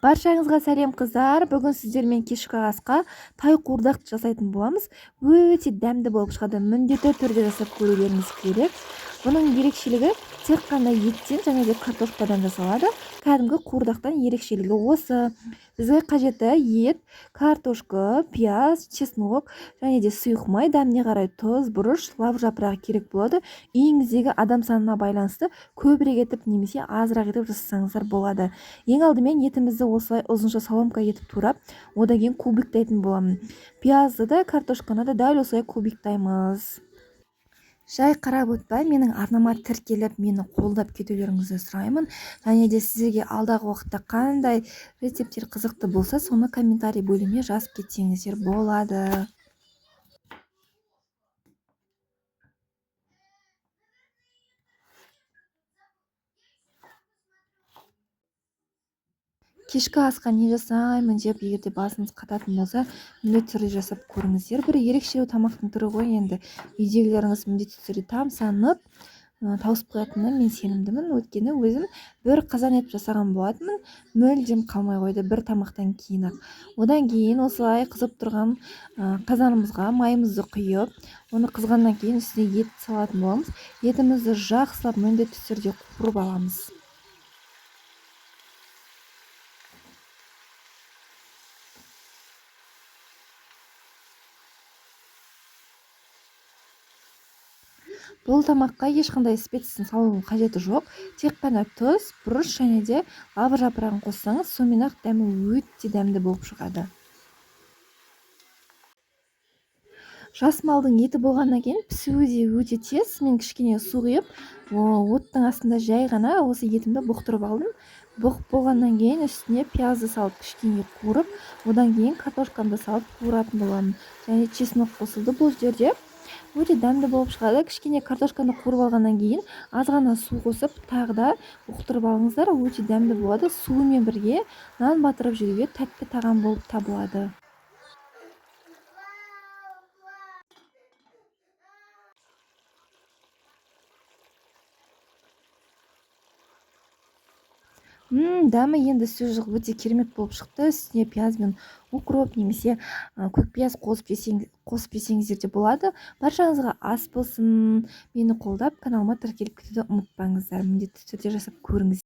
Баршаңызға сәлем, қыздар. Бүгін сіздермен кешкі асқа тай қуырдақ жасайтын боламыз. Өте дәмді болып шығады. Міндетті түрде жасап көрулеріңіз керек. Бұның ерекшелігі тек қана еттен және де картошкадан жасалады. Кәдімгі қуырдақтан ерекшелігі осы. Бізге қажеті ет, картошка, пияз, чеснок және де сұйық май, дәміне қарай тұз, бұрыш, лавр жапырағы керек болады. Үйіңіздегі адам санына байланысты көбірек етіп немесе азырақ етіп жасасаңыздар болады. Ең алдымен етімізді осылай ұзынша соломка етіп турап, одан кейін кубиктайтын боламын. Пиязды да, картошканы да дәл осылай кубиктаймыз. Жай қарап өтпай, менің арнама тіркеліп, мені қолдап кетулеріңізді сұраймын. Және де сіздерге алдағы уақытта қандай рецепттер қызықты болса, соны комментарий бөліміне жазып кетсеңіздер болады. Кешкі асқа не жасаймын деп егер де басыңыз қататын болса, міндетті түрде жасап көріңіздер. Бір ерекше тамақтың түрі ғой енді. Үйдегілеріңіз міндетті түрде тамсанып, тауысып қоятынына мен сенімдімін. Өйткені өзім бір қазан етіп жасаған болатынмын, мүлдем қалмай қойды бір тамақтан кейін ақ. Одан кейін осылай қызып тұрған қазанымызға майымызды құйып, оны қызғаннан кейін үстіне ет салатын боламыз. Етімізді жақсылап міндетті түрде қуырып аламыз. Бұл тамаққа ешқандай специясын салудың қажеті жоқ. Тек қана тұз, бұрыш және де лавр жапырағын қоссаңыз, сонымен ақ дәмі өте дәмді болып шығады. Жас малдың еті болғаннан кейін пісуі де өте тез. Мен кішкене су құйып, оттың астында жай ғана осы етімді бұқтырып алдым. Бұғып болғаннан кейін үстіне пиязды салып кішкене қуырып, одан кейін картошкамды салып қуыратын боламын. Және чеснок қосылды бұл жерде. Өте дәмді болып шығады. Кішкене картошканы қуырып алғаннан кейін аз ғана су қосып, тағы да бұқтырып алыңыздар, өте дәмді болады. Суымен бірге нан батырып жеуге тәтті тағам болып табылады. Дәмі енді сөз жоқ, өте керемет болып шықты. Үстіне пияз бен укроп немесе көк пияз қосып жесеңіздер де болады. Баршаңызға ас болсын. Мені қолдап, каналыма тіркеліп кетуді ұмытпаңыздар. Міндетті түрде жасап көріңіз.